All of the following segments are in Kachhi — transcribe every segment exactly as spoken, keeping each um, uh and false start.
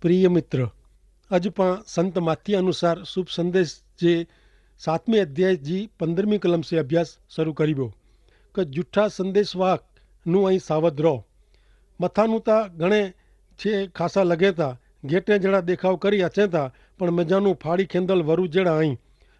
પ્રિય મિત્ર, અજ પાં સંત માથી અનુસાર શુભ સંદેશ જે સાતમે અધ્યાય જી પંદ્રહમી કલમ સે અભ્યાસ શરૂ કરીબો. કે જુઠ્ઠા સંદેશવાહક નું અહીં સાવધ રહો. મથાનું તા ઘણે છે ખાસા લગે તા, ગેટે જેડા દેખાવ કરી અચે તા, પણ મેજાનું ફાડી ખેંદલ વરુ જેડા અહીં.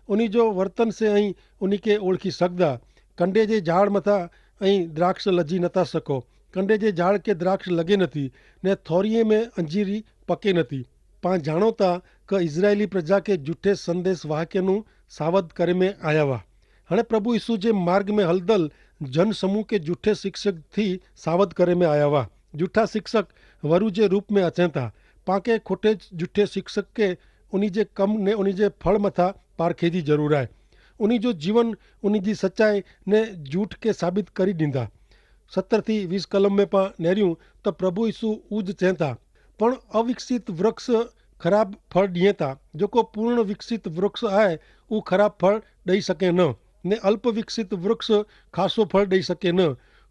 ઉની જો વર્તન સે અહીં ઉની કે ઓળખી સકદા. કંડે જે ઝાડ મથા અહીં દ્રાક્ષ લજી નતા સકો. કંડે જે ઝાડ કે દ્રાક્ષ લગે નથી, ને થોરિયે મેં અંજીરી પકે નથી. પાં જાણોતા કે ઇઝરાયેલી પ્રજા કે જૂઠે સંદેશ વાહકે નું સાવધ કરે મેં આયાવા. હણે પ્રભુ ઈસુ જે માર્ગ મેં હલદલ જન સમૂહ કે જૂઠે શિક્ષક થી સાવધ કરે મેં આયાવા. જૂઠા શિક્ષક વરુ જે રૂપ મેં અચેતા. પાંકે ખોટે જૂઠે શિક્ષક કે ઉની જે કમ ને ઉની જે ફળ મથા પારખે જી જરૂર આય. ઉની જો જીવન ઉની જી સચાઈ ને જૂઠ કે સાબિત કરી દીધા. સત્તર થી વીસ કલમ મેં પાં નેર્યું તો પ્રભુ ઈસુ ઉજ ચેંતા. પણ અવિકસિત વૃક્ષ ખરાબ ફળ દિયેતા. જોકો પૂર્ણ વિકસિત વૃક્ષ આય ઉં ખરાબ ફળ દઈ શકે ન, ને અલ્પ વિકસિત વૃક્ષ ખાસો ફળ દઈ શકે ન.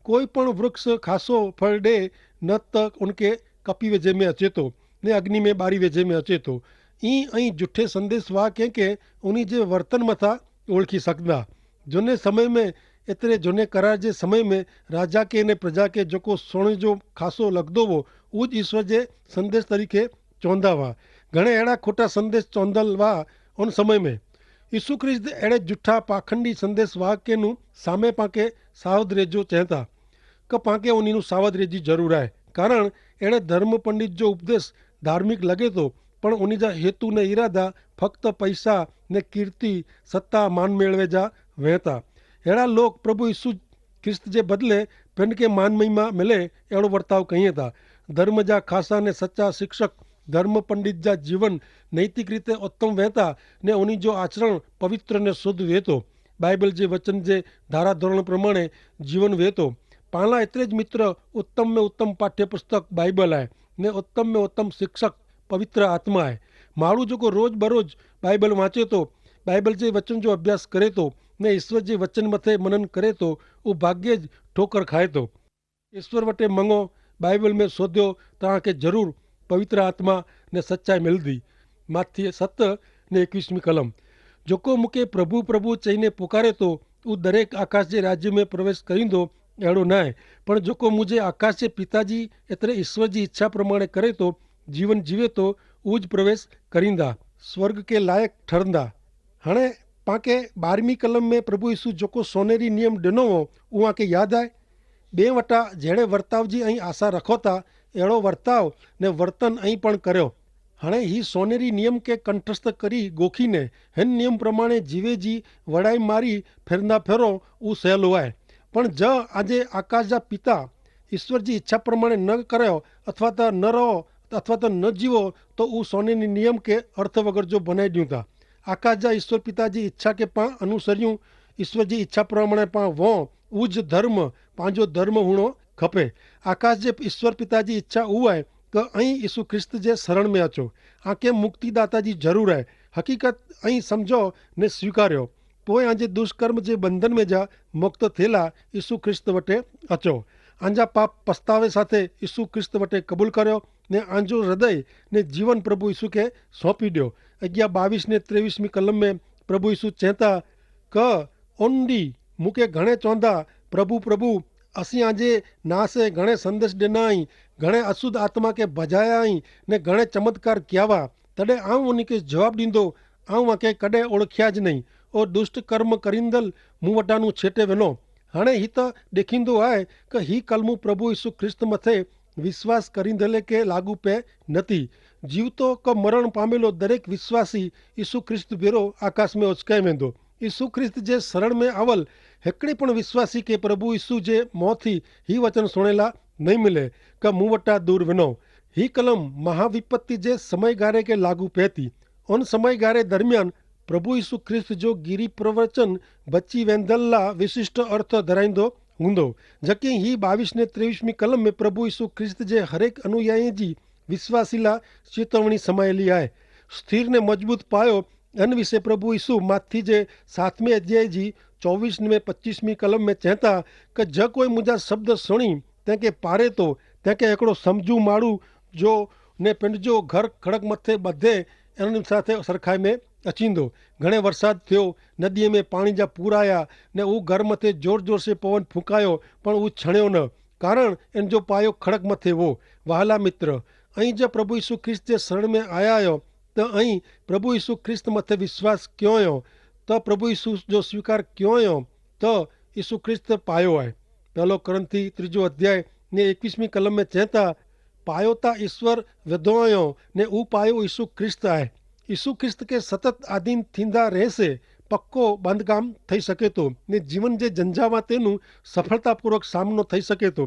કોઈ પણ વૃક્ષ ખાસો ફળ દે ન તો ઉનકે કપી વેજે મેં અચેતો, ને અગ્નિ મેં બારી વેજે મેં અચેતો. ઈ અહીં જુઠે સંદેશ વાહ કેંકે ઉની જે વર્તન મથા ઓળખી સકદા. જોને સમય મેં એતરે જોને કરાર જે સમય મેં રાજા કે ને પ્રજા કે જોકો સોણે જો ખાસો લગદો વો, ઉજ ઈસવ જે સંદેશ તરીકે ચોંધા વા. ઘણે એડા ખોટા સંદેશ ચોંધલ વા. ઉન સમય મેં ઈસુ ખ્રિસ્ત એડે જુઠા પાખંડી સંદેશ વાહ કે નું સામે પાંકે સાવધ રહેજો ચેંતા. કે પાંકે ઉની નું સાવધ રહેજી જરૂર આય. કારણ એડે ધર્મ પંડિત જો ઉપદેશ ધાર્મિક લગે તો, પણ ઉની જા હેતુ ને ઇરાદા ફક્ત પૈસા ને કીર્તિ, સત્તા માન મેળવે જા વહેતા. એડા લોક પ્રભુ ઈસુ ખ્રિસ્ત જે બદલે પેનકે માન મહિમા મેલે એડો વર્તાવ કહિયે તા. ધર્મ જા ખાસા ને સચા શિક્ષક ધર્મ પંડિત જા જીવન નૈતિક રીતે ઉત્તમ વહેતા, ને ઉની જો આચરણ પવિત્ર ને શુદ્ધ વહેતો. બાઈબલ જે વચન જે ધારાધોરણ પ્રમાણે જીવન વહેતો. પાલા એતરે જ મિત્ર ઉત્તમ મેં ઉત્તમ પાઠ્યપુસ્તક બાઈબલ આય, ને ઉત્તમ મેં ઉત્તમ શિક્ષક પવિત્ર આત્મા આય. માણું જોકો રોજ બરોજ બાઈબલ વાંચે તો, બાઈબલ જે વચન જો અભ્યાસ કરે તો, ને ઈસવ જે વચન મતે મનન કરે તો, ઉં ભાગ્યે જ ઠોકર ખાય તો. ઈસ્વર વટે મંગો, બાઈબલ મેં શોધ્યો, તો આંકે જરૂર પવિત્ર આત્મા ને સચ્ચાઈ મેલદી. માથ્ય સત ને એકવીસમી કલમ. જોકો મુકે પ્રભુ પ્રભુ ચહીને પુકારે તો ઉં દરેક આકાશ જે રાજ્ય મેં પ્રવેશ કરીંદો એડો નાય, પણ જોકો મુજે આકાશ જે પિતાજી એતરે ઈસ્વર જી ઇચ્છા પ્રમાણે કરે તો જીવન જીવે તો ઉજ પ્રવેશ કરીંદા, સ્વર્ગ કે લાયક ઠરંદા. હણે પાંકે બારમી કલમ મેં પ્રભુ ઈસુ જોકો સોનેરી નિયમ ડેનો હો, ઉઆંકે યાદ આય. બે વટા જેડ઼ે વર્તાવ જી અહીં આશા રખોતા એડો વર્તાવ ને વર્તન અહીં પણ કર્યો. હણે હી સોનેરી નિયમ કે કંઠસ્થ કરી ગોખીને હેન નિયમ પ્રમાણે જીવે જી વડાઈ મારી ફેરંદા ફેરો ઉસહેલો આય. પણ જ આજે આકાશ જા પિતા ઈસ્વર જી ઇચ્છા પ્રમાણે ન કર્યો અથવા તો ન રહો અથવા તો ન જીવો, તો ઉસોનેની નિયમ કે અર્થ વગર જો બનાઈ દ્યું તા. આકાશ જા ઈસ્વર પિતા જી ઇચ્છા કે પાં અનુસર્યું, ઈસ્વર જી ઇચ્છા પ્રમાણે પાં વો, ઉજ ધર્મ પાંજો ધર્મ હુણો ખપે. આકાશ જે ઈસ્વર પિતા જી ઇચ્છા ઉવાય કે અહીં ઈસુ ખ્રિસ્ત જે સરણ મેં અચો. આંકે મુક્તિદાતા જી જરૂર હૈ. હકીકત અહીં સમઝો ને સ્વીકાર્યો. પોય આજે દુષ્કર્મ જે બંધન મેં જા મુક્ત થેલા ઈસુ ખ્રિસ્ત વટે અચો. આંજા પાપ પસ્તાવે સાથે ઈસુ ખ્રિસ્ત વટે કબૂલ કર્યો ને આંજો હૃદય ને જીવન પ્રભુ ઈસુ કે સોંપી દ્યો. અગિયા બાવીસ ને ત્રેવીસમી કલમ મેં પ્રભુ ઈસુ ચેંતા, ક ઓન દી મુકે ઘણે ચોંધા, પ્રભુ પ્રભુ, અસી આજે નાસે ઘણે સંદેશ દેના અહીં, ઘણે અશુદ્ધ આત્મા કે ભજાયા અહીં, ને ઘણે ચમત્કાર ક્યાવા. તદે આઉં ઉની કે જવાબ દીંદો, આઉં આકે કદે ઓળખ્યા જ નહીં. ઓ દુષ્ટ કર્મ કરીંદલ મુવટાનું છેટે વેનો. હણે હિત દેખીંદો આય કે હી કલમું પ્રભુ ઈસુ ખ્રિસ્ત મતે વિશ્વાસ કરીંદલે કે લાગુ પે નથી. જીવતો કે મરણ પામેલો દરેક વિશ્વાસી ઈસુ ખ્રિસ્ત ભેરો આકાશ મેં ઓચકાઈ વેંદો. ઈસુ ખ્રિસ્ત જે સરણ મેં આવલ હેકડ઼ે પણ વિશ્વાસી કે પ્રભુ ઈસુ જે મોં થી હી વચન સુણેલા નહીં મિલે કે મુવટા દૂર વેનો. હી કલમ મહાવિપત્તિ જે સમયગારે કે લાગુ પે થી. અન સમયગારે દરમિયાન પ્રભુ ઈસુ ખ્રિસ્ત જો ગિરિપ્રવચન બચ્ચી વેંધલ લા વિશિષ્ટ અર્થ ધરાઈંદો હુંદો. જકે હી બાવીસ ને ત્રેવીસમી કલમ મેં પ્રભુ ઈસુ ખ્રિસ્ત જે હરેક અનુયાયી જી વિશ્વાસીલા ચેતવણી સમાયેલી આય. સ્થિર ને મજબૂત પાયો. અન વિશે પ્રભુ ઈસુ માથી જે સાતમે અધ્યાય જી ચોવીસ ને પચ્ચીસમી કલમ મેં ચેંતા, કે જે કોઈ મુજા શબ્દ સુણી તેંકે પારે તો તેંકે એકડો સમજુ માળું જો ને પેંડ જો ઘર ખડક મતે બધે એન સાથે સરખાઈ મેં અચીંદો. ઘણે વરસાદ થયો, નદી મેં પાણી જા પૂર આયા, ને ઉં ઘર મતે જોર જોર સે પવન ફૂંકાયો, પણ ઉં છણ્યો ન, કારણ એન જો પાયો ખડક મતે વો. વહાલા મિત્ર, અહીં જે પ્રભુ ઈસુ ખ્રિસ્ત જે સરળ મેં આયા આયો, તો અહીં પ્રભુ ઈસુ ખ્રિસ્ત મતે વિશ્વાસ ક્યો આયો, તો પ્રભુ ઈસુ જો સ્વીકાર ક્યો આયો, તો ઈસુ ખ્રિસ્ત પાયો આય. પહેલો કોરિંથી ત્રીજો અધ્યાય ને એકવીસમી કલમ મેં ચેંતા, પાયો તા ઈસ્વર વધો આયો, ને ઉપાયો ઈસુ ખ્રિસ્ત આય. ઈસુ ખ્રિસ્ત કે સતત આધીન થીંદા રહેશે પક્કો બાંધકામ થઈ શકેતો, ને જીવન જે જંજાવા તેનું સફળતાપૂર્વક સામનો થઈ શકેતો.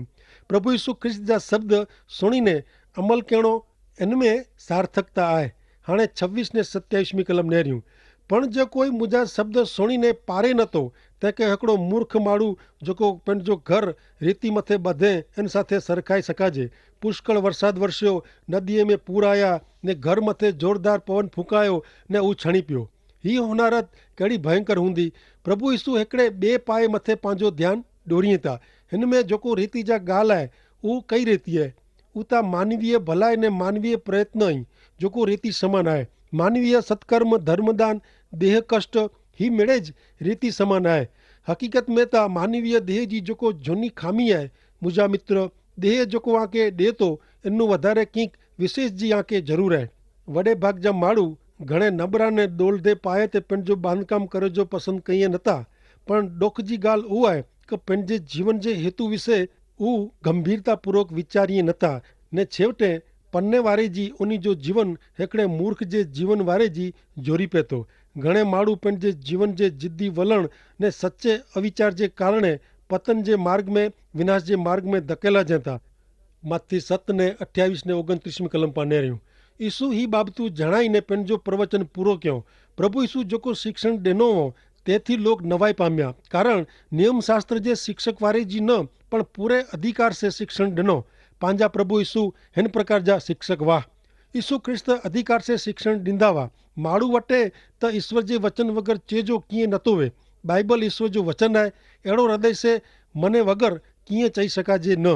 પ્રભુ ઈસુ ખ્રિસ્ત જા શબ્દ સુણીને અમલ કહેણો એનમેં સાર્થકતા આય. હાણે છવીસ ને સત્યાવીસમી કલમ નહર્યું, પણ જે કોઈ મુજા શબ્દ સુણીને પારે નતો, તે કે હકડો મૂર્ખ માડૂ જોકો પેનજો ઘર રેતી મતે બધે એન સાથે સરખાઈ શકાજે. પુષ્કળ વરસાદ વરસ્યો, નદીએ મેં પૂર આયા, ને ઘર મતે જોરદાર પવન ફૂંકાયો, ને ઉં છણી પ્યો. હી હોનારત કહેડી ભયંકર હુંદી. પ્રભુ ઈસુ હેકડ઼ે બે પાય મતે પાંજો ધ્યાન ડોરી તા. હેન મેં જોકો રેતી જા ગાલ આય, ઉં કઈ રેતી હૈ? ઉતા માનવીય ભલાઈ ને માનવીય પ્રયત્ન હી જોકો રેતી સમાન આય. માનવીય સત્કર્મ, ધર્મદાન, દેહ કષ્ટ, હી મેળે જ રેતી સમાન આય. હકીકત મેં તા માનવીય દેહ જી જોકો જોની ખામી આય. મુજા મિત્ર, દેહ જોકો આંકે દેતો એનનું વધારે કિંક વિશેષ જી આંકે જરૂર આય. વડે ભાગ જા માડૂ ઘણે નબરા ને દોલ દે પાયે તે પેનજો બાંધકામ કરે જો પસંદ કહિયે નતા. પણ ડોખ જી ગાલ ઉ આય કે પેનજે જીવન જે હેતુ વિશે ઉ ગંભીરતાપૂર્વક વિચારિયે નતા. ને છેવટે પન્ને વારે જી ઉની જો જીવન હેકડ઼ે મૂર્ખ જે જીવન વારે જી જોરી પેતો. ઘણે માડૂ પેનજે જીવન જે જિદ્દી વલણ ને સચ્ચે અવિચાર જે કારણે પતન જે માર્ગ મેં વિનાશ જે માર્ગ મેં ધકેલા જેતા. માથી સત ને અઠ્યાવીસ ને ઓગણત્રીસમી કલમ પાને રહ્યું. ઈસુ હી બાબતું જણાઈ ને પેનજો પ્રવચન પૂરો ક્યો. પ્રભુ ઈસુ જોકો શિક્ષણ દેનો હો, તેથી લોક નવાઈ પામ્યા, કારણ નિયમશાસ્ત્ર જે શિક્ષક વારે જી ન પણ પૂરે અધિકાર સે શિક્ષણ દેનો. પાંજા પ્રભુ ઈસુ હેન પ્રકાર જા શિક્ષક વાહ. ઈસુ ખ્રિસ્ત અધિકાર સે શિક્ષણ દીંદા વા. માડૂ વટે તો ઈસ્વર જે વચન વગર ચેજો કિંયે નતો વે. બાઈબલ ઈસ્વર જો વચન આય, એડો હૃદય સે મને વગર કિંયે ચહી શકાજે ન.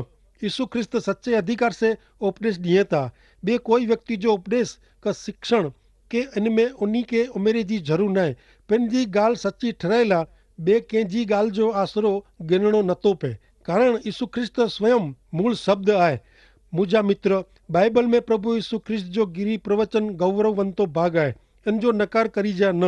ઈસુ ખ્રિસ્ત સચ્ચે અધિકાર સે ઉપદેશ દિયે તા. બે કોઈ વ્યક્તિ જો ઉપદેશ કા શિક્ષણ કે એન મેં ઉની કે ઉમેરે જી જરૂર નાય. પેન જી ગાલ સચ્ચી ઠરાયેલા બે કેંજી ગાલ જો આશરો ગેનણો નતો પે, કારણ ઈસુ ખ્રિસ્ત સ્વયં મૂળ શબ્દ આય. મુજા મિત્ર, બાઈબલ મેં પ્રભુ ઈસુ ખ્રિસ્ત જો ગિરી પ્રવચન ગૌરવવંતો ભાગ આય. એન જો નકાર કરી જા ન.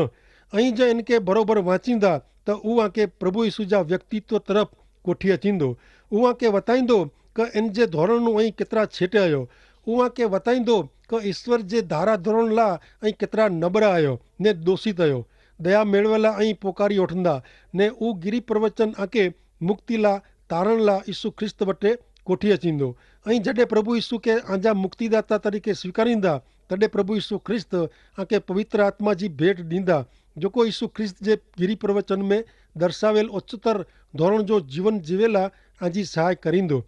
અહીં જે એન કે બરોબર વાંચીંદા, તો ઉઆ કે પ્રભુ ઈસુ જા વ્યક્તિત્વ તરફ કોઠી અચીંદો. ઉઆ કે વતાઈંદો કે એન જે ધોરણનું અહીં કેતરા છેટે આયો. ઉઆ કે વતાઈંદો કે ઈસ્વર જે ધારા ધોરણ લા અહીં કેતરા નબરા આયો ને દોષિત આયો. દયા મેળવેલા અહીં પોકારી ઓઠંદા, ને ઉ ગિરી પ્રવચન આકે મુક્તિલા તારણલા ઈસુ ખ્રિસ્ત વટે કોઠી અચીંદો. અહીં જડે પ્રભુ ઈસુ કે આંજા મુક્તિદાતા તરીકે સ્વીકારીંદા, તડે પ્રભુ ઈસુ ખ્રિસ્ત આંકે પવિત્ર આત્મા જી ભેટ દીંદા. જોકો ઈસુ ખ્રિસ્ત જે ગિરી પ્રવચન મેં દર્શાવેલ ઉચ્ચતર ધોરણ જો જીવન જીવેલા આંજી સહાય કરીંદો.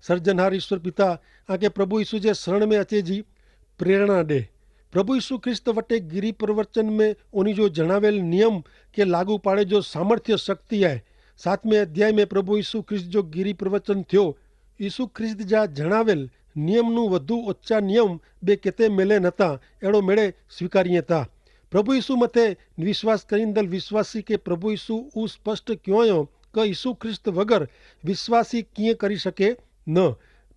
સર્જનહાર ઈસુ પિતા આંકે પ્રભુ ઈસુ જે સરળ મેં અચે જી પ્રેરણા દે. પ્રભુ ઈસુ ખ્રિસ્ત વટે ગિરી પ્રવચન મેં ઓની જો જણાવેલ નિયમ કે લાગુ પાડે જો સામર્થ્ય શક્તિ આય. સાતમે અધ્યાય મેં પ્રભુ ઈસુ ખ્રિસ્ત જો ગિરી પ્રવચન થ્યો. ઈસુ ખ્રિસ્ત જા જણાવેલ નિયમનું વધુ ઓચ્ચા નિયમ બે કેતે મેલે નતા એડો મેળે સ્વીકારિયે તા. પ્રભુ ઈસુ મતે વિશ્વાસ કરીંદલ વિશ્વાસી કે પ્રભુ ઈસુ ઉં સ્પષ્ટ ક્યોંયો કે ઈસુ ખ્રિસ્ત વગર વિશ્વાસી કિંય કરી શકે ન.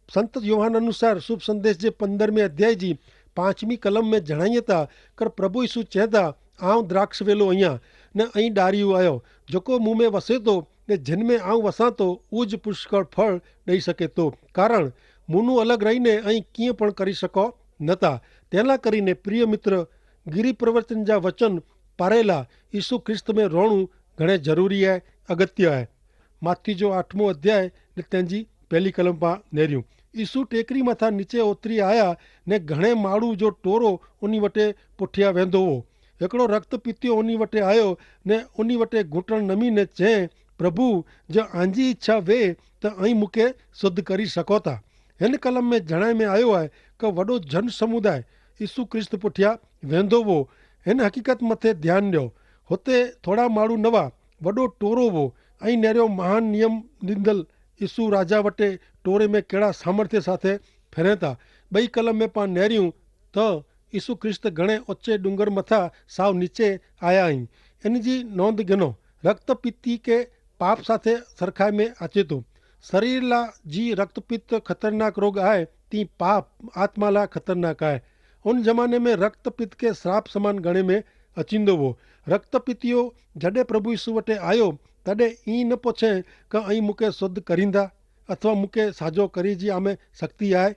સંત યોહાન અનુસાર શુભ સંદેશ જે પંદરમે અધ્યાય જી પાંચમી કલમ મેં જણાયે તા, કર પ્રભુ ઈસુ ચેતા, આવ દ્રાક્ષ વેલો અહિયા, ને અહીં ડારિયું આયો. જોકો મું મેં વસેતો ને જેન મેં આવ વસાતો ઉજ પુષ્કળ ફળ દઈ શકેતો, કારણ મુનું અલગ રહીને અહીં કિંય પણ કરી શકો નતા. તેના કરીને પ્રિય મિત્ર, ગિરી પ્રવર્તન જા વચન પારેલા ઈસુ ખ્રિસ્ત મેં રોણું ઘણે જરૂરી હૈ, અગત્ય હૈ. માથી જો આઠમો અધ્યાય ને તેની પહેલી કલમ પા નેર્યું. ઈસુ ટેકરી માથા નીચે ઓતરી આયા ને ઘણે માળું જો ટોરો ઉની વટે પુઠ્યા વેંધો હો. એકડો રક્ત પીત્યો ઉની વટે આયો ને ઉની વટે ઘૂંટણ નમી ને ચે, પ્રભુ, જો આંજી ઇચ્છા વે તો અહીં મુકે શુદ્ધ કરી શકો તા. હેન કલમ મેં જણાય મેં આયો હૈ કે વડો જન સમુદાય ઈસુ ખ્રિસ્ત પુઠ્યા વેંધો વો. હેન હકીકત મતે ધ્યાન લ્યો. હોતે થોડા માળું નવા વડો ટોરો વો. અહીં નેર્યો મહાન નિયમ નિંદલ ઈસુ રાજા વટે ટોરે મેં કેડા સામર્થ્ય સાથે ફેરેતા. બઈ કલમ મેં પાં નેર્યું, તો ઈસુ ખ્રિસ્ત ઘણે ઓચ્ચે ડુંગર મથા સાવ નીચે આયા હી. એન જી નોંધ ગનો. રક્તપિત્તી કે પાપ સાથે સરખાઈ મેં આચેતો. શરીરલા જી રક્તપિત્ત ખતરનાક રોગ આય, તી પાપ આત્માલા ખતરનાક આય. ઉન જમાને મેં રક્તપિત્ત કે શ્રાપ સમાન ગણે મેં અચિંદો વો. રક્તપિત્તિયો જડે પ્રભુ ઈસુ વટે આયો, તદે ઈ ન પોછે કે અહીં મુકે શુદ્ધ કરીંદા અથવા મુકે સાજો કરી જી આમે શક્તિ આય.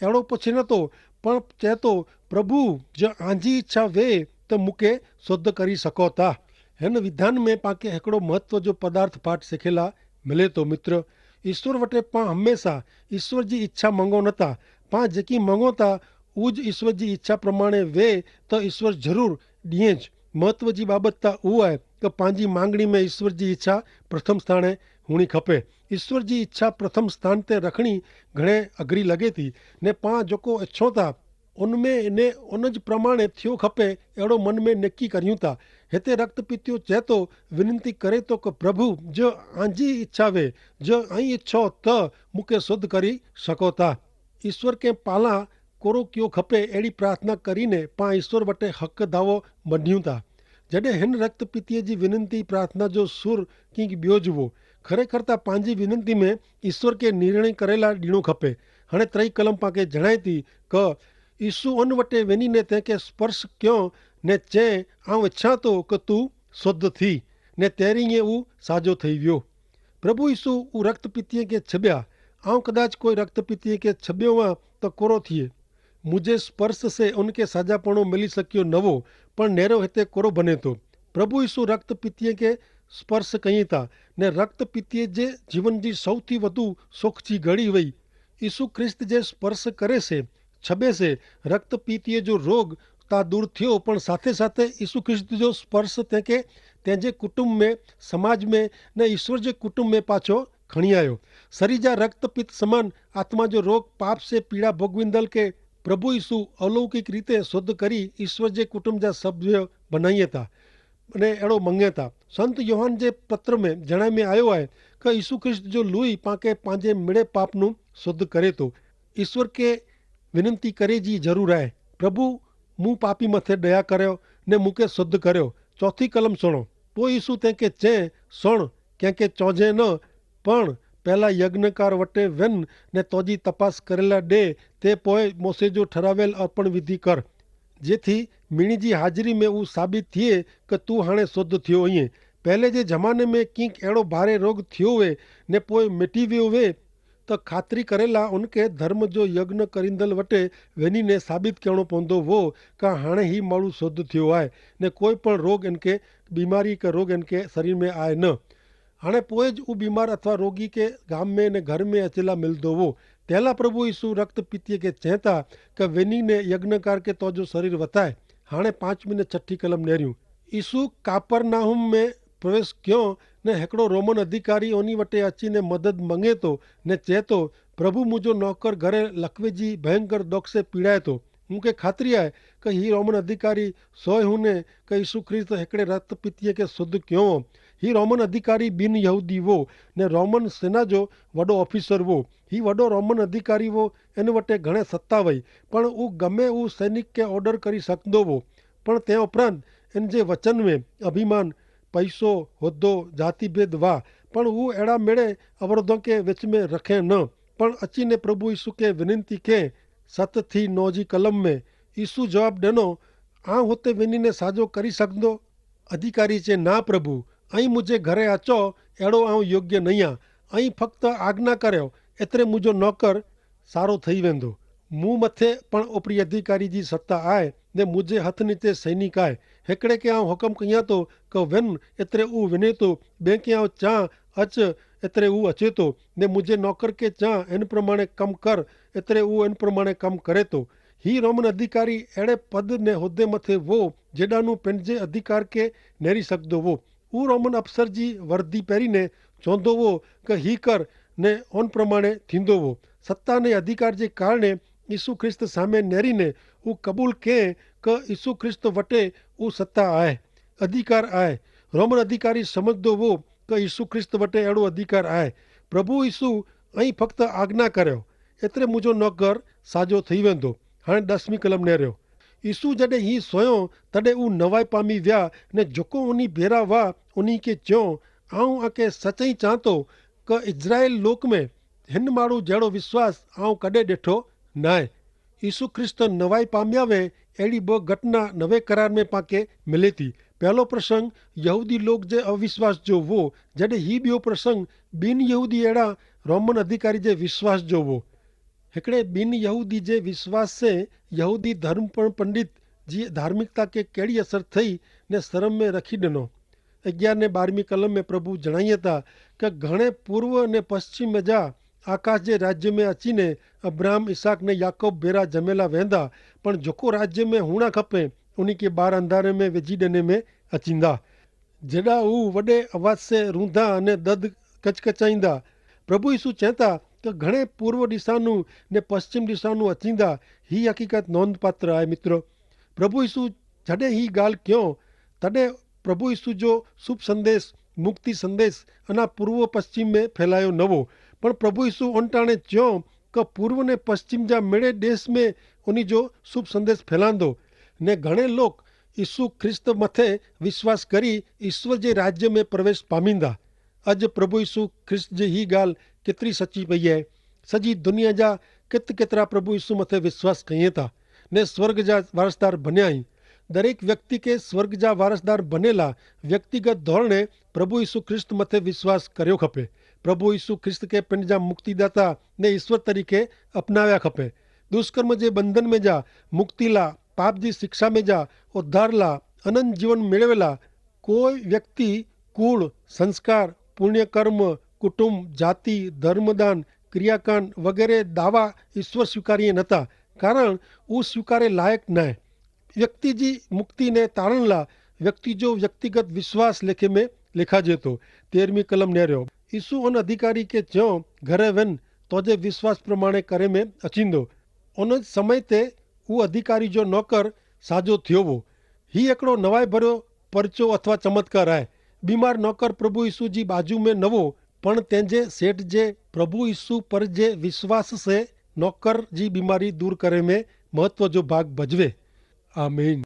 એડો પછે નતો, પણ ચેતો, પ્રભુ, જો આંજી ઇચ્છા વે, તો મુકે શુદ્ધ કરી શકો તા. હેન વિધાન મેં પાંકે હેકડો મહત્વ જો પદાર્થ પાઠ શેખેલા મિલે તો. મિત્ર, ઈસ્વર વટે પાં હંમેશા ઈસ્વર જી ઇચ્છા મંગો નતા. પાં જેકી મંગો તા ઉજ ઈસ્વર જી ઇચ્છા પ્રમાણે વે, તો ઈસ્વર જરૂર દિયે જ. મહત્વ જી બાબત તા ઉ આય કે પાંજી માંગણી મેં ઈસ્વર જી ઇચ્છા પ્રથમ સ્થાને હુણી ખપે. ઈસ્વર જી ઇચ્છા પ્રથમ સ્થાન તે રખણી ઘણે અઘરી લગે તી. ને પાં જોકો ઇચ્છો તા ઉનમેં ને ઉન જ પ્રમાણે થિયો ખપે એડો મન મેં નેકી કર્યું તા. હેતે રક્તપિત્યો ચેતો, વિનંતી કરે તો કે પ્રભુ, જો આંજી ઇચ્છા વે, જો અહીં ઇચ્છો, તો મુકે શુદ્ધ કરી શકો તા. ઈસ્વર કે પાલા કોરો ક્યો ખપે એડી પ્રાર્થના કરીને પાં ઈસ્વર વટે હક ધાવો મધ્યું તા. જડે હેન રક્તપિત્ય જી વિનંતી પ્રાર્થના જો સુર કિંક બ્યો જુવો. ખરેખર તા પાંજી વિનંતી મેં ઈસ્વર કે નિર્ણય કરેલા ડીણો ખપે. હણે ત્રય કલમ પાંકે જણાયતી કે ઈસુ અન વટે વેની ને તેંકે સ્પર્શ ક્યો, ને ચે, આઉં ઇચ્છા તો કે તું શુદ્ધ થી. ને તેરી યે ઉં સાજો થઈ વ્યો. પ્રભુ ઈસુ ઉં રક્તપિત્ય કે છબ્યા. આઉં કદાચ કોઈ રક્તપિત્ય કે છબ્યો વા તો કોરો થિયે. મુઝે સ્પર્શ સે ઉનકે સાજાપણો મિલી શક્યો નવો, પણ નેરો હેતે કોરો બને તો. પ્રભુ ઈસુ રક્તપિત્ય કે સ્પર્શ કહીં તા, ને રક્તપિત્ય જે જીવન જી સૌથી વધુ સોખચી ગડી વય. ઈસુ ખ્રિસ્ત જે સ્પર્શ કરે સે, છબે સે, રક્તપિત્ય જો રોગ તા દૂર થયો, પણ સાથે સાથે ઈસુ ખ્રિસ્ત જો સ્પર્શ તેંકે તેંજે કુટુંબ મેં, સમાજ મેં, ને ઈસ્વર જે કુટુંબ મેં પાછો ખણિયાયો. સરીજા રક્તપિત્ત સમાન આત્મા જો રોગ પાપ સે પીડા ભોગવિંદલ કે પ્રભુ ઈસુ અલૌકિક રીતે શોધ કરી ઈસ્વર જે કુટુંબ જા સભ્ય બનાઈ તા. અને એડો મંગે તા. સંત યોહાન જે પત્ર મેં જણાઈ મેં આયો હૈ, કે ઈસુ ખ્રિસ્ત જો લુઈ પાંકે પાંજે મેળે પાપનું શોધ કરે તો. ઈસ્વર કે વિનંતી કરે જી જરૂર હૈ, પ્રભુ, મું પાપી મતે દયા કર્યો, ને મુકે શોધ કર્યો. ચોથી કલમ સુણો. તો ઈસુ તેંકે ચે, સુણ, કેંકે ચોજે ન, પણ પહેલા યજ્ઞકાર વટે વેન, ને તોજી તપાસ કરેલા દે, તે પોય મોસે જો ઠરાવેલ અર્પણ વિધિ કર, જેથી મિણી જી હાજરી મેં ઉં સાબિત થિયે, કે તું હાણે શોધ થિયો અઇયે. પહેલે જે જમાને મેં કિંક એડો ભારે રોગ થિયો વે, ને પોય મેટી વ્યો વે, તો ખાતરી કરેલા ઉનકે ધર્મ જો યજ્ઞ કરિંદલ વટે વેની ને સાબિત કહેણો પોંદો વો, કા હાણે હી માળું શોધ થિયો આય, ને કોઈ પણ રોગ એનકે બીમારી કે રોગ એનકે શરીર મેં આય ન. હાણે પોય જ ઉં બીમાર અથવા રોગી કે ગામ મેં ને ઘર મેં અચેલા મિલદો વો. તેલા પ્રભુ ઈસુ રક્ત પિત્ય કે ચેંતા, કે વેની ને યજ્ઞકાર કે તોજો શરીર વતાય. હાણે પાંચમી ને છઠી કલમ નેર્યું. ઈસુ કાપરનાહુમ મેં પ્રવેશ ક્યો, ને હેકડો રોમન અધિકારી ઓની વટે અચી ને મદદ મંગેતો, ને ચેતો, પ્રભુ મુજો નોકર ઘરે લખવેજી ભયંકર દોક્ષે પીડાયતો. મુકે ખાતરી આય, કે હી રોમન અધિકારી સોય હુને, કે ઈસુ ખ્રિસ્ત હેકડે રક્ત પિત્ય કે શુદ્ધ ક્યો. હી રોમન અધિકારી બિન યહૂદી વો, ને રોમન સેના જો વડો ઓફિસર વો. હી વડો રોમન અધિકારી વો, એન વટે ઘણે સત્તા વય, પણ ઉં ગમે ઉં સૈનિક કે ઓર્ડર કરી સકદો વો. પણ તે ઉપરાંત એન જે વચન મેં અભિમાન, પૈસો, હોદ્દો, જાતિભેદ વા, પણ ઉં એડા મેળે અવરોધો કે વેચ મેં રખે ન. પણ અચીને પ્રભુ ઈસુ કે વિનંતી કે, સત થી નોજી કલમ મેં ઈસુ જવાબ દેનો, આઉં હોતે વેની ને સાજો કરી સકદો? અધિકારી ચે, ના પ્રભુ, અહીં મુઝે ઘરે આચો, એડો આઉં યોગ્ય નહિયા. અહીં ફક્ત આજ્ઞા કર્યો, એતરે મુજો નોકર સારો થઈ વેંધો. મું મતે પણ ઉપરી અધિકારી જી સત્તા આય, ને મુઝે હથ નીચે સૈનિક આય. હેકડે કે આઉં હુકમ કહિયા તો, કે વેન, એતરે ઉં વેને તો. બે કે આઉં ચા, અચ, એતરે ઉં અચે તો. ને મુઝે નોકર કે ચા, એન પ્રમાણે કમ કર, એતરે ઉં એન પ્રમાણે કમ કરે તો. હી રોમન અધિકારી એડે પદ ને હોદે મતે વો, જેડાનું પેનજે અધિકાર કે નેરી સકદો વો. ઉં રોમન અફસર જી વર્દી પેરી ને ચોંધો વો, કે હી કર, ને ઓન પ્રમાણે થીંદો વો. સત્તા ને અધિકાર જે કારણે ઈસુ ખ્રિસ્ત સામે નેરી ને ઉં કબૂલ કે, કે ઈસુ ખ્રિસ્ત વટે ઉં સત્તા આય, અધિકાર આય. રોમન અધિકારી સમજદો વો, કે ઈસુ ખ્રિસ્ત વટે એડો અધિકાર આય. પ્રભુ ઈસુ અહીં ફક્ત આજ્ઞા કર્યો, એતરે મુજો નોકર સાજો થઈ વેંદો. હાણે દસમી કલમ નેર્યો. ઈસુ જડે હી સોયો તડે ઉં નવાઈ પામી વ્યા, ને જોકો ઉની ભેરા વા ઉની કે ચ્યો, આઉં આકે સચઈ ચાંતો કે ઇઝરાયેલ લોક મેં હેન માડૂ જેડો વિશ્વાસ આઉં કડે દેઠો નાય. ઈસુ ખ્રિસ્ત નવાઈ પામ્યા વે એડી બહ ઘટના નવે કરાર મેં પાંકે મિલેતી. પહેલો પ્રસંગ યહૂદી લોક જે અવિશ્વાસ જો વો, જડે હી બિયો પ્રસંગ બિનયહૂદી એડા રોમન અધિકારી જે વિશ્વાસ જો વો. હેકડ઼ે બિનયહૂદી જે વિશ્વાસ સે યહૂદી ધર્મ પણ પંડિત જી ધાર્મિકતા કે કેડી અસર થઈ ને શરમ મેં રખી દનો. અગિયાર ને બારમી કલમ મેં પ્રભુ જણાઈ હતા કે ઘણે પૂર્વ ને પશ્ચિમ મેં જા આકાશ જે રાજ્ય મેં અચીને અબ્રાહમ ઇસાક ને યાકૂબ ભેરા જમેલા વેંદા, પણ જોકો રાજ્ય મેં હુણા ખપે ઉની કે બાર અંધારે મેં વેજી દને મેં અચીંદા. જેડા ઉં વડે અવાજ સે રૂંધા અને દદ કચકચાઈંદા. પ્રભુ ઈસુ ચેંતા કે ઘણે પૂર્વ દિશાનું ને પશ્ચિમ દિશાનું અચીંદા. હી હકીકત નોંધપાત્ર આય મિત્ર. પ્રભુ ઈસુ જડે હી ગાલ ક્યો તદે પ્રભુ ઈસુ જો શુભ સંદેશ, મુક્તિ સંદેશ અના પૂર્વ પશ્ચિમ મેં ફેલાયો નવો. પણ પ્રભુ ઈસુ ઓનટાણે ચ્યો કે પૂર્વ ને પશ્ચિમ જા મેળે દેશ મેં ઓની જો શુભ સંદેશ ફેલાંદો. ને ઘણે લોક ઈસુ ખ્રિસ્ત મતે વિશ્વાસ કરી ઈસવ જે રાજ્ય મેં પ્રવેશ પામીંદા. અજ પ્રભુ ઈસુ ખ્રિસ્ત જે હી ગાલ કેતરી સચી પઈ હૈ? સજી દુનિયા જા કેત કેતરા પ્રભુ ઈસુ મતે વિશ્વાસ કહિયે તા ને સ્વર્ગ જા વારસદાર ભન્યા હી. દરેક વ્યક્તિ કે સ્વર્ગ જા વારસદાર ભનેલા વ્યક્તિગત ધોરણે પ્રભુ ઈસુ ખ્રિસ્ત મતે વિશ્વાસ કર્યો ખપે. પ્રભુ ઈસુ ખ્રિસ્ત કે પિંડ જા મુક્તિદાતા ને ઈસવ તરીકે અપનાવ્યા ખપે. દુષ્કર્મ જે બંધન મેં જા મુક્તિલા, પાપ જી શિક્ષા મેં જા ઉદ્ધારલા, અનંત જીવન મેળવેલા કોઈ વ્યક્તિ કુળ, સંસ્કાર, પુણ્યકર્મ, કુટુંબ, જાતિ, ધર્મદાન, ક્રિયાકાન વગેરે દાવા ઈસવ સ્વીકારીએ નતા. કારણ ઉં સ્વીકારે લાયક નાય. વ્યક્તિ જી મુક્તિ ને તારણલા વ્યક્તિ જો વ્યક્તિગત વિશ્વાસ લેખે મેં લેખા જેતો. તેરમી કલમ નેર્યો. ઈસુ અન અધિકારી કે ચ્યો ઘરે વેન તોજે વિશ્વાસ પ્રમાણે કરે મેં અચીંદો. અન સમય તે ઉં અધિકારી જો નોકર સાજો થયો વો. હી એકડો નવાઈ ભર્યો પરચો અથવા ચમત્કાર આય. બીમાર નોકર પ્રભુ ઈસુ જી બાજુ મેં નવો પણ તેનજે સેટ જે પ્રભુ ઈસુ પર જે વિશ્વાસ સે નોકર જી બીમારી દૂર કરે મેં મહત્વ જો ભાગ ભજવે. આમીન.